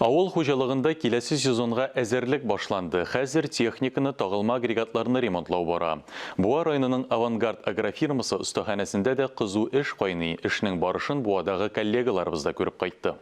Авыл хуҗалыгында киләсе сезонга әзерлек башланды. Хәзер техниканы, тагылма агрегатларны ремонтлау бара. Буа районының Авангард агрофирмасы остаханәсендә дә кызу эш кайный. Эшнең барышын Буадагы коллегаларыбыз да күреп кайтты.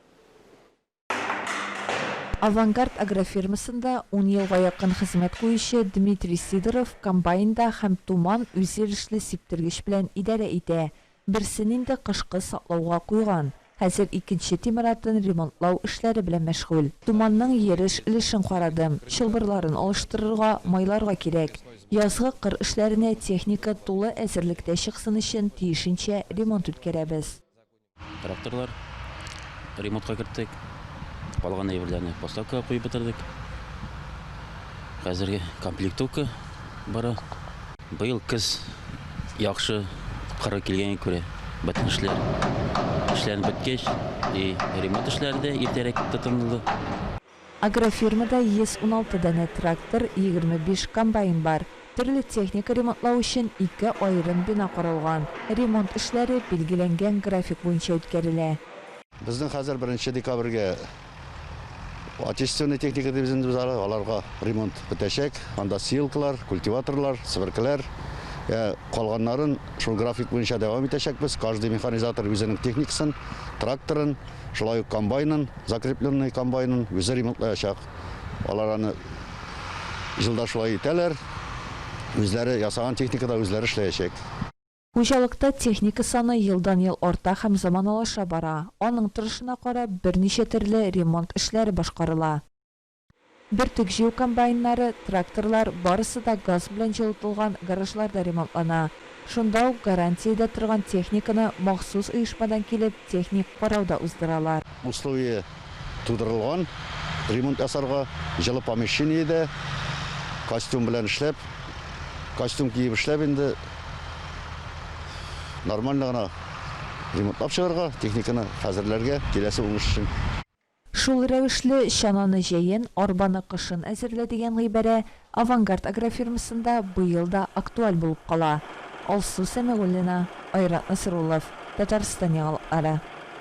Авангард агрофирмасында ун елга якын хезмәт куючы Дмитрий Сидоров комбайнда һәм Туман үзйөрешле сиптергеч белән идарә итә. Берсен инде кышкы саклауга куйган, хәзер икенче тимер атын ремонтлау эшләре белән мәшгуль. Туманның йөреш өлешен карадым, чылбырларын алыштырырга, майларга кирәк. Язгы кыр эшләренә техника тулы әзерлектә чыксын өчен тиешенчә ремонт үткәрәбез. Тракторлар ремонтка керттек. Калган әйберләрне поставкага куеп бетердек. Хәзерге комплектовка бара. Быел көз яхшы кыры килгәнгә күрә, бөтен эшләр эшләнеп беткәч, и ремонт эшләре дә иртәрәк тотынылды. Агрофирмада 116 данә трактор, 25 комбайн бар. Төрле техника ремонтлау өчен ике аерым бина каралган. Ремонт эшләре билгеләнгән график буенча үткәрелә. Безнең хәзер беренче декабрьгә отечественный техника дибез инде без аны, аларга ремонт бетәчәк. Анда сеялкалар, культиваторлар, себеркеләр. Ә калганнарын шул график буенча дәвам итәчәкбез. Каждый механизатор үзенең техникасын, тракторын, шулай ук комбайнын, закрепленный комбайнын үзе ремонтлаячак. Алар аны елда шулай итәләр. Үзләре ясаган техникада үзләре эшләячәк. Хуҗалыкта техника саны елдан-ел арта һәм заманалаша бара. Аның торышына карап, берничә төрле ремонт эшләре башкарыла. Бөртек җыю комбайннары, тракторлар, барысы да газ белән җылытылган гаражларда ремонтлана. Шунда ук гарантиядә торган техниканы махсус оешмадан килеп техник карау да уздыралар. Условие тудырылган ремонт ясарга, җылы помещениедә, костюм белән эшләп, костюм киеп эшләп инде нормально гына ремонтлап чыгарга, техниканы хәзерләргә киләсе уңыш өчен. Шул рәвешле, чананы җәен, арбаны кышын әзерлә дигән гыйбарә Авангард агрофирмасында быел да актуаль булып кала. Алсу Сәмигуллина, Айрат Насруллов, Татарстан яңалыклары.